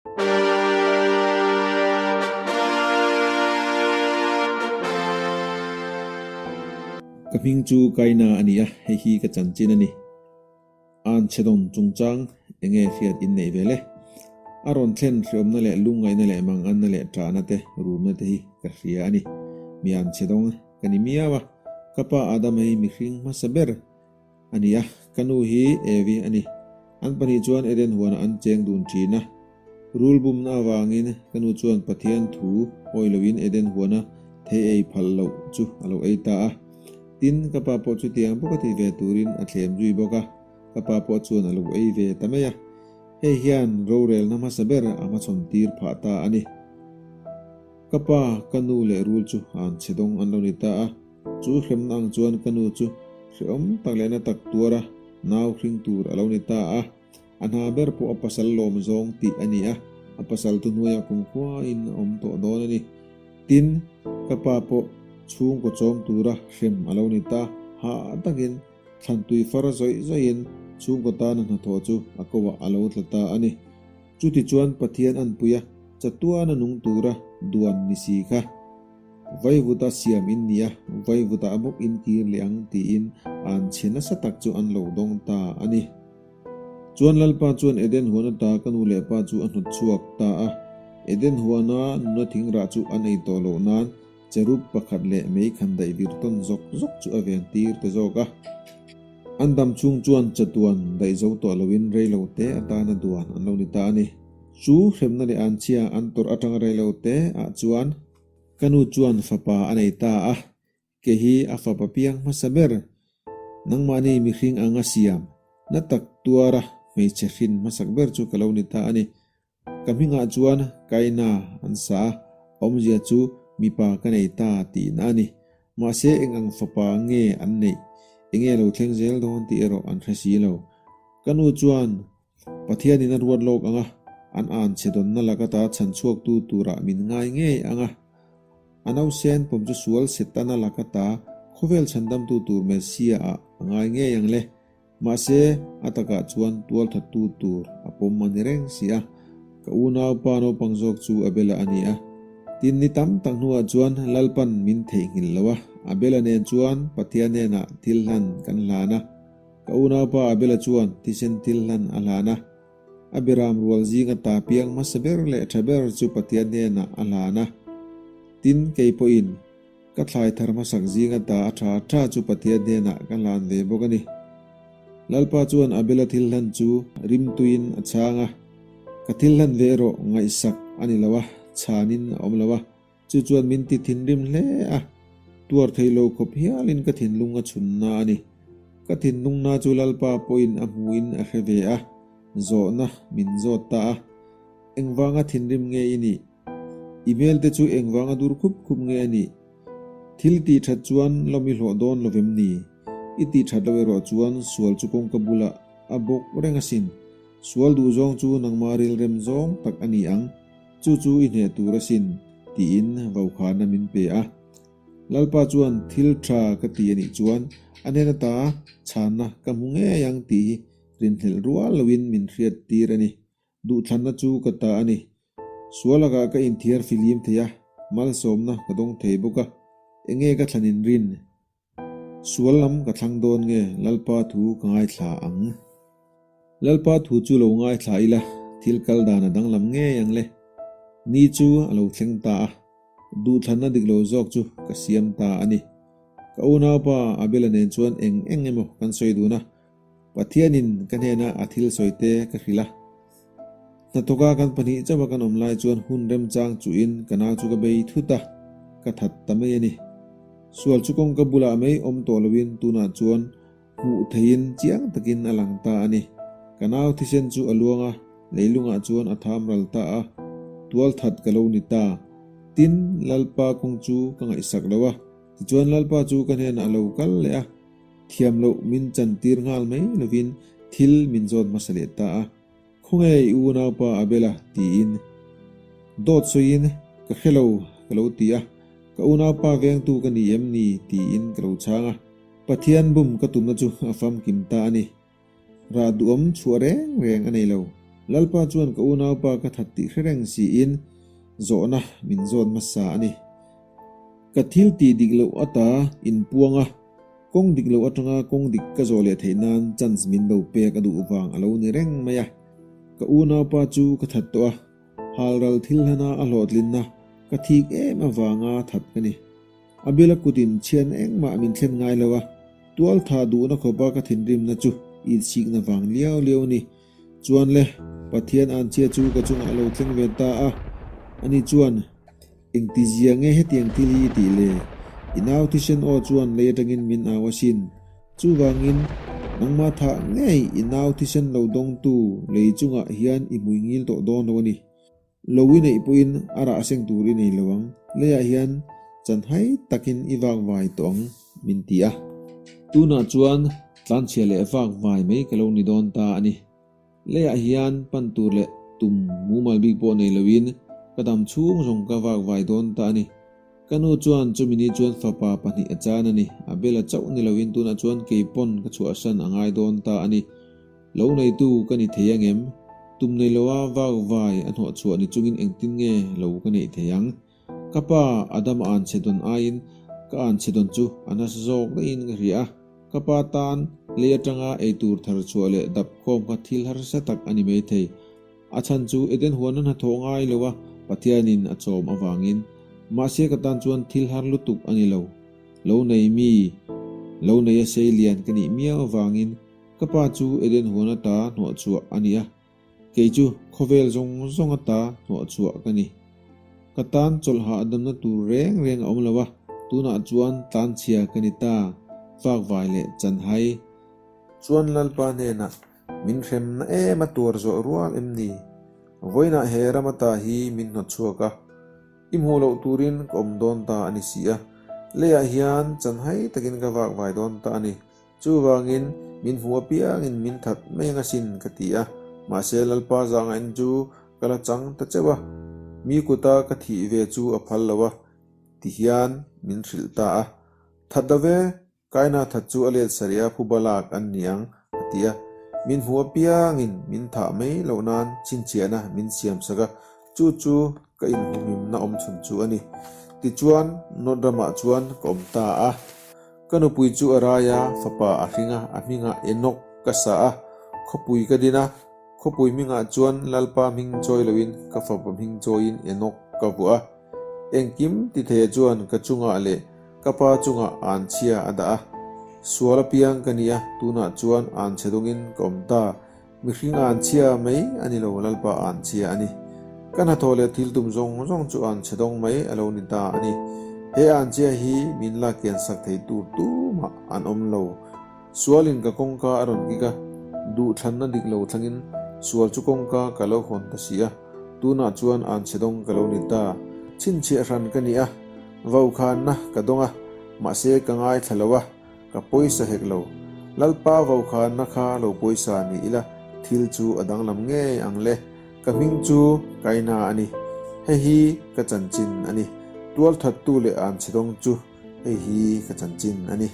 Ka hming chu Kaina a ni a, hei hi ka chanchin a ni. An chhe dawn chungchang enge hriat in neih ve le? A rawn thlen hriawmna leh lungngaihna leh manganna leh ṭahna te, rumna te hi ka hria a ni. Mi an chhe dawng ka ni miau a, ka pa Adama hi mihring hmasa ber a ni a, ka nu hi Evi a ni. An pahnih chuan Eden huanah an cheng dun ṭhin a. Rul bumna avangin ka nu chuan Pathian thu awi loin Eden huana thei ei phal loh chu a lo ei ta a. Tin, ka pa pawh chutiang bawka ti ve turin a thlem zui bawk a, ka pa pawh chuan a lo ei ve ta mai a. Hei hian rorelna hmasa ber a hmachhawn tir phah ta a ni. Ka pa, ka nu leh rul chu an chhe dawng an lo ni ta a. Chu hremna ang chuan ka nu chu hrehawm tak leh na tak tuara nau hring tur a lo ni ta a. A hna ber pawh a pasal lawm zawng tih a ni a, a pasal tu hnuaiah kumkhuain a awm tawh dawn a ni. Tin, ka pa pawh chhungkaw chawm tura hrem a lo ni ta, hah takin thlantui far zawih zawihin chhungkaw tana hnathawh chu a koah a lo tla ta a ni. Chutichuan Pathian anpuia chatuana nung tura duan ni si kha. Vaivuta siam in nia, vaivuta a bawk in kir leh ang tiin an chhe nasa tak chu an lo dawng ta a ni. Chuan Lalpa chuan Eden huan ata ka nu leh pa chu a hnawt chhuak ta a. Eden huana nuna thing rah chu an ei tawh loh nan cherub pakhat leh mei khan daih vir tawn zawk zawk chu a ven tir ta zawk a. An dam chhung chuan chatuan daih zo tawh loin reilo te atana duan an lo ni ta a ni. Chu hremna leh anchhia an tawrh atanga reilo te ah chuan ka nu chuan fapa a nei ta a, ke hi a fapa piang hmasa ber. Nangmahni mihring anga siam na tak tuara hmeichhe hrin hmasak ber chu ka lo ni ta a ni. Ka hmingah chuan Kaina an sa a, awmzia chu mipa ka nei ta tihna a ni. Mahse eng ang fapa nge an neih, enge lo thleng zel dawn tih erawh an hre si lo. Ka nu chuan Pathianin a ruat lawk ang a, an an chhe dawnna laka ta chhan chhuaktu turah min ngai ngei ang a. A nausen pawm chu sual Setana laka ta khawvel chhandamtu tur Messiah-ah a ngai ngei ang le. Mahse, a takah chuan tualthattu tur a pawm a ni reng si a. Ka unaupa naupang zawk chu Abela a ni a. Tin, ni tam tak hnuah chuan Lalpan min theihnghilh lo a, Abela nen chuan Pathian hnenah thil hlan kan hlan a. Ka unaupa Abela chuan thisen thil hlan a hlan a. A biram rual zinga ta piang hmasa ber leh tha ber chu Pathian hnenah a hlan a. Tin, kei pawhin ka thlai thar hmasak zinga ta a tha tha chu Pathian hnenah ka hlan ve bawk a ni. Lalpa chuan Abela thil hlan chu rimtuiin a chhang a. Ka thil hlan ve erawh ngaihsak a ni lo a, chhanin a awm lo a. Chu chuan min ti thinrim hle a, tuar thei lo khawp hialin ka thinlung a chhunna a ni. Ka thinlungna chu Lalpa pawhin a hmuhin a hre ve a, zawhna min zawt ta a. Engvanga thinrim nge i nih? I hmelte chu engvanga dur khup khup nge a nih? Thil tih that chuan lawm i hlawh dawn lovem ni? I tih that loh erawh chuan sual chu kawngka bulah a bawk reng asin. Sual duh zawng chu nangmah rilrem zawng tak a ni ang. Chu chu i hneh tur asin, tiin vaukhana min pe a. Lalpa chuan thil tha ka ti a nih chuan a hnen ata chhanna ka hmu ngei ang tih hi rinhlelh rual loin min hriat tir a ni. Duhthlanna chu ka ta a ni. Sual lakah ka inthiar filim thei a, malsawmna ka dawng thei bawk a. Enge ka thlan inrin? Sual lam ka thlang dawn nge Lalpa thu ka ngaithla ang? Lalpa thu chu lo ngaithla ila, thil kal dan a danglam ngei ang le. Ni chu a lo thleng ta a, duhthlanna dik lo zawk chu ka siam ta a ni. Ka unaupa Abela nen chuan eng eng emaw kan sawi dun a, Pathianin ka hnena a thil sawi te ka hrilh a. Hnathawka kan pahnih chauha kan awm lai chuan hun remchang chuhin ka nau chu ka bei thut a, ka that ta mai a ni. Sual chu kawngka bulah mai awm tawh loin tunah chuan hmuh theihin chiang takin a lang ta a ni. Ka nau thisen chu a luang a, leilungah chuan a tham ral ta a, tual that ka lo ni ta. Tin, Lalpa kawng chu ka ngaihsak lo a, tichuan Lalpa chu ka hnenah a lo kal leh a, thiam loh min chantir nghal mai lovin thil min zawt hmasa leh ta a. Khawnge i unaupa Abela? tiin dawt sawiin ka hre lo ka lo ti a, ka unaupa vengtu ka ni em ni? tiin ka lo chhang a, Pathian bum ka tumna chu a famkim ta a ni. Rah duhawm chhuah reng reng a nei lo. Lalpa chuan ka unaupa ka that tih hre reng siin zawhna min zawt hmasa a ni. Ka thil tih dik loh ata inpuang a, kawng dik loh atanga kawng dik ka zawh leh theih nan chance min lo pek a duh vang a lo ni reng mai a. Ka unaupa chu ka that tawh a, halral thil hlana a hlawhtlinna ka thik em avanga that ka ni. A biala kutin chhian engmah min thlen ngai lo a, tual tha duhna khawpa ka thinrimna chu insikna vang liau liau a ni. Chuan le, Pathian anchhia chu ka chungah a lo thleng ve ta a, ani chuan, Engti zia nge hetiang thil hi i tih le? I nau thisen aw chuan lei atangin min au asin. Chuvangin, nangmah thah ngei i nau thisen lo dawngtu lei chungah hian i hmui ngil tawh dawn lo a ni. Lo i neih pawhin a rah seng tur i nei lo ang, leiah hian chanhai takin i vak vai tawh ang, min ti a. Tunah chuan tlanchhia leh vak vai mai ka lo ni dawn ta a ni. Leiah hian pan tur leh tum mumal bik pawh nei loin ka dam chhung zawng ka vak vai dawn ta a ni. Ka nu chuan chumi ni chuan fapa pahnih a chan a ni. A bela chauh ni loin tunah chuan kei pawn ka chhuahsan a ngai dawn ta a ni. Lo neitu ka ni thei angem? Tum nei loa vak vai a hnawh chhuah ni chungin engtin nge lo ka neih thei ang? Ka pa Adama an chhe dawn aiin ka an chhe dawn chu a nasa zawk daihin ka hria a. Ka pa tan lei atanga eitur thar chhuah leh dap khawm kha thil harsa tak a ni maithei. A chhan chu Eden huan a hnathawh ngai lo a, Pathianin a chawm avangin. Mahse ka tan chuan thil har lutuk a ni lo. Lo nei mi, lo nei a sei lian ka nih miau avangin Ka pa chu Eden huan ata hnawhchhuah a ni a, kei chu khawvel zawng zawng ata hnawhchhuah ka ni. Ka tan chawlh hahdamna tur reng reng a awm lo a, tunah chuan tlanchhia ka ni ta, fakvai leh chanhai. Chuan Lalpa hnenah min hremna em a tuar zawh rual em ni? Vawiinah he ram ata hi min hnawtchhuak a, i hmuh loh turin ka awm dawn ta a ni si a, leiah hian chanhai takin ka vakvai dawn ta a ni. Chuvangin, min hmu apiangin min that mai ang asin, ka ti a. Mahse, Lalpa zahngaihna chu ka la chang ta cheuh a, mi kuta ka thih ve chu a phal lo a, ti hian min hrilh ta a. That lo ve, Kaina that chu a let sarih a, phuba lak an ni ang, a ti a. Min hmu apiangin min thah mai loh nan chhinchhiahna min siam sak a, chu chu ka inhumhimna awmchhun chu a ni. Tichuan, Nod ramah chuan ka awm ta a. Ka nupui chu a rai a, fapa a hring a, a hmingah Enok ka sa a, khawpui ka din a, khawpui hmingah chuan Lalpa hming chawi loin ka fapa hming chawiin Enok ka vuah a. Engkim ti theia chuan ka chungah leh ka pa chungah anchhia a dah a. Sual apiang ka ni a, tunah chuan anchhe dawngin ka awm ta. Mihring anchhia mai a ni lo, Lalpa anchhia a ni. Ka hnathawh leh thil tum zawng zawng chu anchhe dawng mai a lo ni ta a ni. He anchhia hi min la kian sak thei tur tumah an awm lo. Sualin ka kawngka a rawn kik a, duhthlanna dik lo thlangin sual chu kawngka ka lo hawn ta si a, tunah chuan anchhe dawng ka lo ni ta. Chhinchhiah hran ka ni a, vaukhânna ka dawng a, mahse ka ngaithla lo a. Ka pawisa hek lo. Lalpa vaukhânna kha lo pawisa ni ila thil chu a danglam ngei ang le. Ka hming chu Kaina a ni. Hei hi ka chanchin a ni. Tualthattu leh anchhedawng chu hei hi ka chanchin a ni.